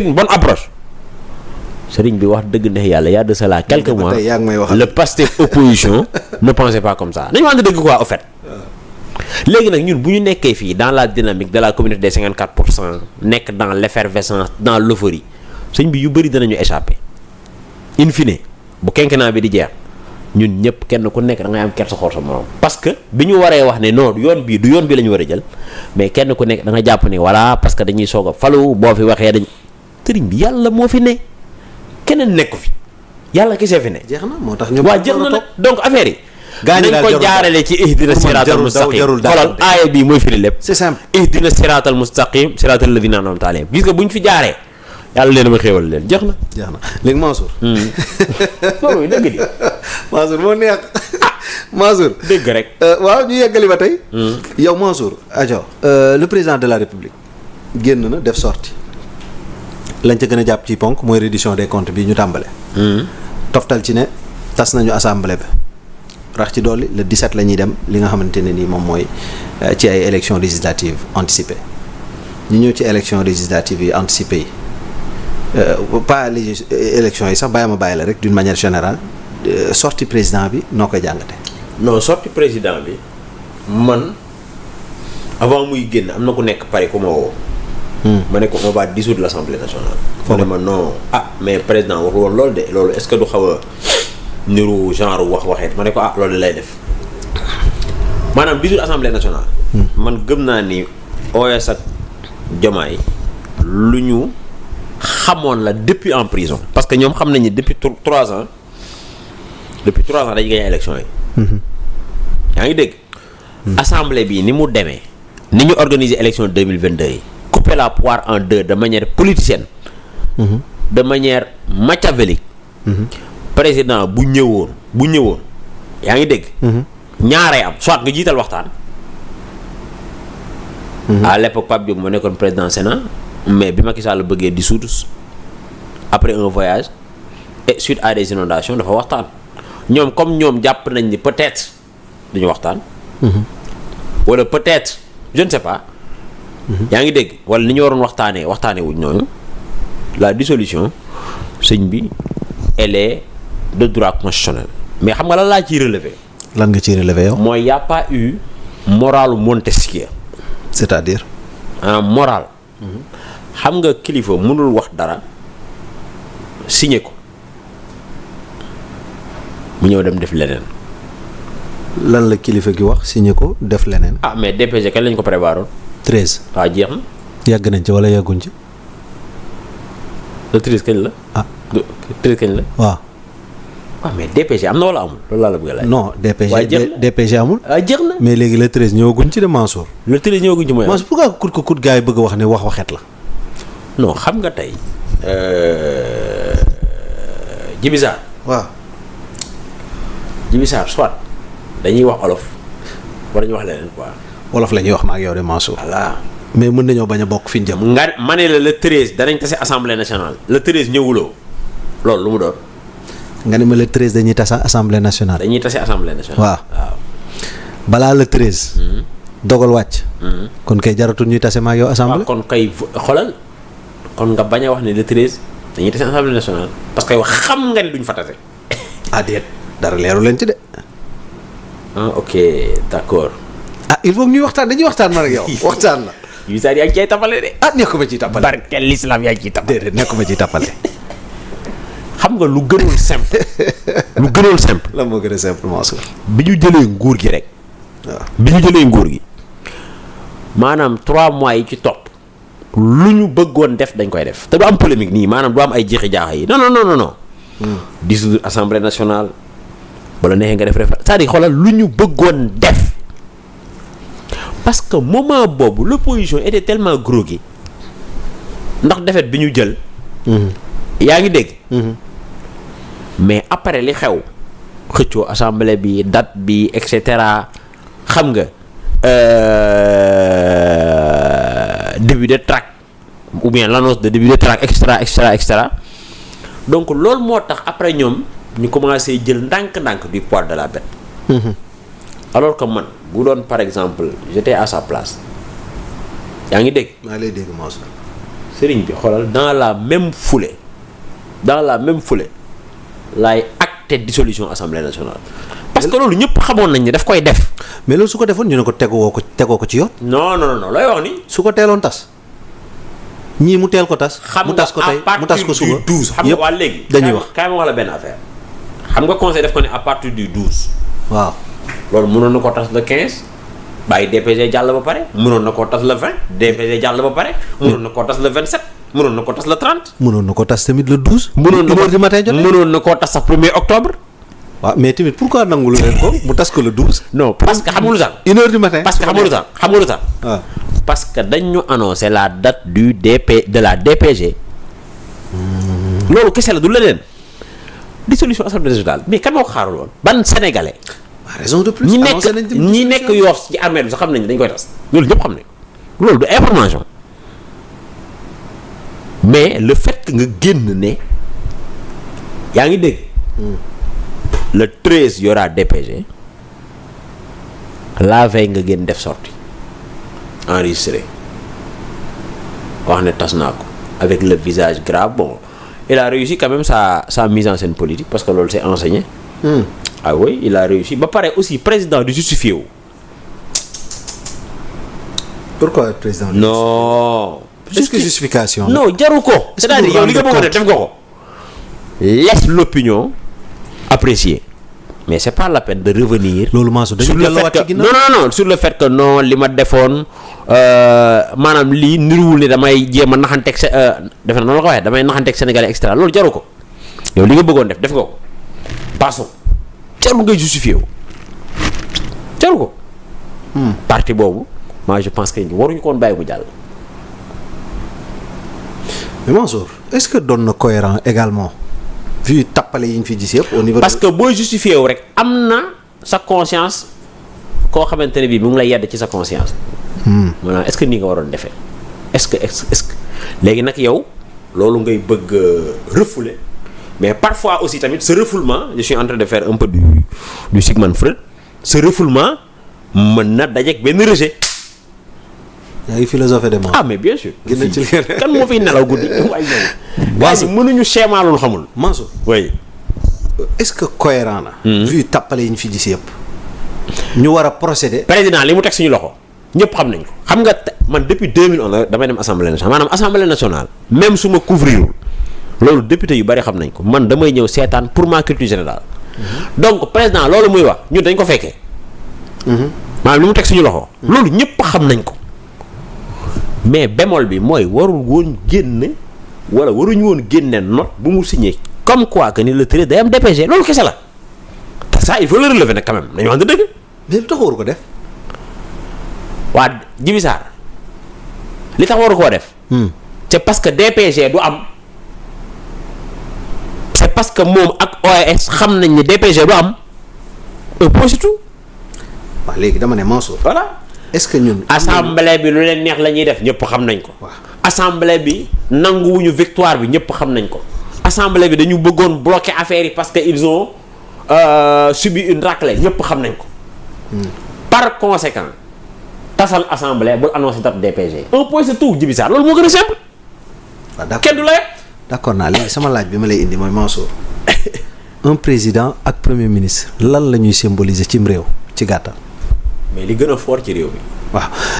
une bonne approche. Sëriñ bi wax dëgg neex yàlla y a de cela quelques mois le Pastef opposition ne pensait pas comme ça nañu wax dëgg quoi au fait. léegi nag ñun bu ñu nekkee fii dans la dynamique de la communauté des 54% nekk dans l'effervescence dans l'euphorie sëñ bi yu bëri danañu échapper in fine bu quinquennat bi di jeex ñun ñëpp kenn ku nekk da ngay am kersa xool sa morom parce que bi ñu waree wax ne non yoon bii du yoon bi la ñu war a jël mais kenn ku nekk da nga jàpp ne voilà parce que dañuy soog a falu boo fi waxee dañ sëriñ bi yàlla moo fi ne keneen nekku fi yàlla kese fi ne. jeex na moo tax ñu. waaw jeex na nag donc affaire yi. nañ ko jaarale ci ihdina siraatal mustaqim xoolal aaya bii mooy firi lépp. c'est simple ihdina siraatal mustaqim siraatal ladina an'amta alayhim gis nga bu ñu fi jaaree yàlla leen ma xéewal leen jeex na. jeex na léegi Mansour. loolu dëgg di. Mansour moo neex Mansour. dëgg rek. waaw ñu yeggali ba tey. yow Mansour. ajo le président de la République génn na def sortie lañ ca gën a jàpp ci ponk mooy reddition des comptes bi ñu tàmbale. toftal ci ne tas nañu assemblée bi. rax ci dolli le 17 la ñuy dem li nga xamante ne nii moom mooy ci ay élections législatives anticipées ñu ñëw ci élections législatives yi anticipées yi pas les élections yi sax bàyyi la rek d'une manière générale sortie président bi noo koy jàngate. non sortie président bi man avant muy génn am na ku nekk Paris ku ma woo. ma ne ko on va dissoudre l'Assemblée nationale. mu ne ma non mais président waxul woon loolu de loolu est-ce que du xaw a niru genre waxeet ma ne ko loolu lay def maanaam dissoudre Assemblée nationale. man gëm naa ni OS ak Diomaye lu ñu xamoon la depuis en prison parce que ñoom xam nañu depuis 3 ans dañuy gagné élection yi. yaa ngi dégg. assemblée bi ni mu demee ni ñu organiser élection 2022 yi. couper la poire en deux de manière politicienne. de manière machiavélique. président bu ñëwoon yaa ngi dégg. ñaaree am soit nga jiital waxtaan. à l'époque Pape Diop moo nekkoon président Sénat mais bi Macky Sall bëggee dissoudre après un voyage et suite à des inondations dafa waxtaan ñoom comme ñoom jàpp nañ ni peut-être dañu waxtaan. wala peut-être je ne sais pas. yaa ngi dégg wala ni ñu waroon waxtaanee wuñ noonu la dissolution sëñ bi elle est de droit constitutionnel mais xam nga lan laa ciy relever. lan nga ciy relever yow. mooy y a pas eu moralu Montesquieu. c'est-à-dire. moral. xam nga kilifa mënul wax dara signé ko mu ñëw dem def leneen. lan la kilifa gi wax signé ko def leneen. mais DPG kañ lañ ko prévoiroon. 13. waaw jeex na. yàgg nañ ci wala yàgguñ ci. le 13 kañ la. 13 kañ la. waaw. mais DPG am na wala amul loolu laa la bëgg a laaj. non DPG amul. jeex na. mais léegi le 13 ñëwaguñ ci de Mansour. le 13 ñëwaguñ ci mooy. Mansour pourquoi kut gars yi bëgg a wax ne waxet la. non xam nga tey. Djibi Sarr. waaw. Djibi Sarr soit dañuy wax olof wala ñu wax leneen quoi. wolof la ñuy wax ma ak yow de Mansour. voilà. mais mën nañoo bañ a bokk fi ñu jëm. nga ma ne la le 13 danañ tase assemblée nationale le 13 ñëwuloo loolu lu mu doon. nga ne ma le 13 dañuy tase assemblée nationale. dañuy tase assemblée nationale. waaw balaa le 13. dogal wàcc. kon kay jaratul ñuy tase ma ak yow assemblée. kon kay xoolal kon nga bañ a wax ne le 13 dañuy tase assemblée nationale parce que yow xam nga ne duñ fa tase. déet dara leeru leen ci de. ok d'accord. il faut que ñuy waxtaan dañuy waxtaan man ak yow waxtaan la. yu saa yaa ngi ciy tapale de. nekkuma ciy tapale. barke l'islam yaa ngi ciy tapale. déedéet nekkuma ciy tapale. xam nga lu gënoon simple. lan moo gën a simple Mansour. bi ñu jëlee nguur gi rek. waaw bi ñu jëlee nguur gi maanaam 3 mois yi ci topp lu ñu bëggoon def dañ koy def te du am polémique nii maanaam du am ay jeexi jaaxa yi non. dissoudre assemblée nationale wala neexee nga def référendum c'est-à-dire xoolal lu ñu bëggoon def parce que moment boobu l'opposition était tellement groggy ndax défaite bi ñu jël. yaa ngi dégg. mais après li xew xëccoo assemblée bi date bi et cetera xam nga début de track ou bien l'annonce de début de track et cetera donc loolu moo tax après ñoom ñu commencé jël ndànk-ndànk du poids de la bête. alors que man bu doon par exemple j'étais à sa place yaa ngi dégg. maa lay dégg Mansour. sëriñ bi xoolal dans la même foulée laay acté dissolution assemblée nationale. parce que loolu ñëpp xamoon nañ ne daf koy def. mais loolu su ko defoon ñu ne ko tegoo ko ci yoon. non looy wax ni. su ko teeloon tas ñii mu teel ko tas. mu tas ko tey mu tas ko suba xam nga waa léegi. dañuy wax kaay ma wax la benn affaire. xam nga conseil def ko ne à partir du 12. waaw loolu mënoon na ko tas le 15. bàyyi DPG jàll ba pare. mënoon na koo tas le 20. DPG jàll ba pare. mënoon na koo tas le 27. mënoon na ko tas le 30. mënoon na ko tas tamit le 12. mënoon na koo tas sax 1er octobre. waaw mais tamit pourquoi nangu leen ko mu tas ko le 12. non parce que xam nga lu tax. 1h du matin. parce que xam nga lu tax. waaw parce que dañ ñu annoncé la date de la DPG. loolu kese la du leneen. dissolution assemblée nationale mais kan moo ko xaarul woon. ban sénégalais. raison de plus ñi nekk Yoff ci armée bi sax xam nañ dañ koy tas. loolu ñëpp xam nañ loolu du information. mais le fait que nga génn ne yaa ngi dégg. le 13 y aura DPG. la veille nga génn def sortie enregistré wax ne tas naa ko avec le visage grave bon il a réussi quand même sa mise en scène politique parce que loolu c'est enseigné. Ah oui il a réussi ba pare aussi président du justifié wu. pourquoi président. non. est-ce que justification. non jaru ko. c'est-à-dire yow li nga bëgg a def nga ko. laisse l'opinion apprécier. mais c'est pas la peine de revenir. loolu maasu dañu delluwaat ci ginnaaw non sur le fait que non li ma defoon maanaam lii niruwul ne damay jéem a naxanteeg defe na noonu la ko waxee damay naxanteeg Sénégalais extra loolu jaru ko. yow li nga bëggoon def nga ko. passons jarul ngay justifié wu jaru ko. parti boobu moi je pense que waruñu ko woon bàyyi mu jàll. mais Mansour est-ce que doon na cohérent également vu tappale yi ñu fi gis yëpp au niveau. parce que booy justifié wu rek am na sa conscience koo xamante ne bii mu ngi lay yedd ci sa conscience. maanaam est-ce que nii nga waroon defee est-ce que léegi nag yow loolu ngay bëgg refouler mais parfois aussi tamit ce refoulement je suis en train de faire un peu du Sigmund Freud ce refoulement mën na dajeek benn rejet. yaa ngi philosophé de mort. ah mais bien sûr. gën ci kan moo fiy nelaw guddi waaye ñoom. waaye mënuñu schéma lu xamul. Mansour oui. est-ce que cohérent na. vu tappale yi ñu fi gis yëpp. ñu war a procéder. président li mu teg suñu loxo ñëpp xam nañ ko. xam nga man depuis 2011 damay dem assemblée nationale maanaam assemblée nationale. même su ma couvrir loolu député yu bari xam nañ ko man damay ñëw seetaan pour ma culture générale. donc président loolu muy wax ñun dañ ko fekkee. maanaam li mu teg suñu loxo. loolu ñëpp xam nañ ko. mais bémol bi mooy warul woon génne wala waruñu woon génne note bu mu signé comme quoi que ni le trait day am DPG loolu kese la te ça il faut le relever nag quand même nañu wax dëgg. mais lu tax waru ko def. waa Djibi Sarr li tax waru koo def. c'est parce que DPG du am. c'est parce que moom ak OAS xam nañ ne DPG du am un point surtout. waaw léegi dama ne Mansour. voilà. est-ce que ñun. assemblée bi lu leen neex la ñuy def ñëpp xam nañ ko. waaw assemblée bi nanguwuñu victoire bi ñëpp xam nañ ko. assemblée bi dañu bëggoon bloquer affaire yi parce que ils ont subi une raclée ñëpp xam nañ ko. par conséquent tasal assemblée bul annoncer date DPG. un point c'est tout Djibi Sarr loolu moo gën a simple. waaw d'accord kenn du la yegg. d'accord naa léegi sama laaj bi ma lay indi mooy Mansour. un président ak premier ministre lan la ñuy symboliser cim réew ci gàttal. mais li gën a fort ci réew mi. waaw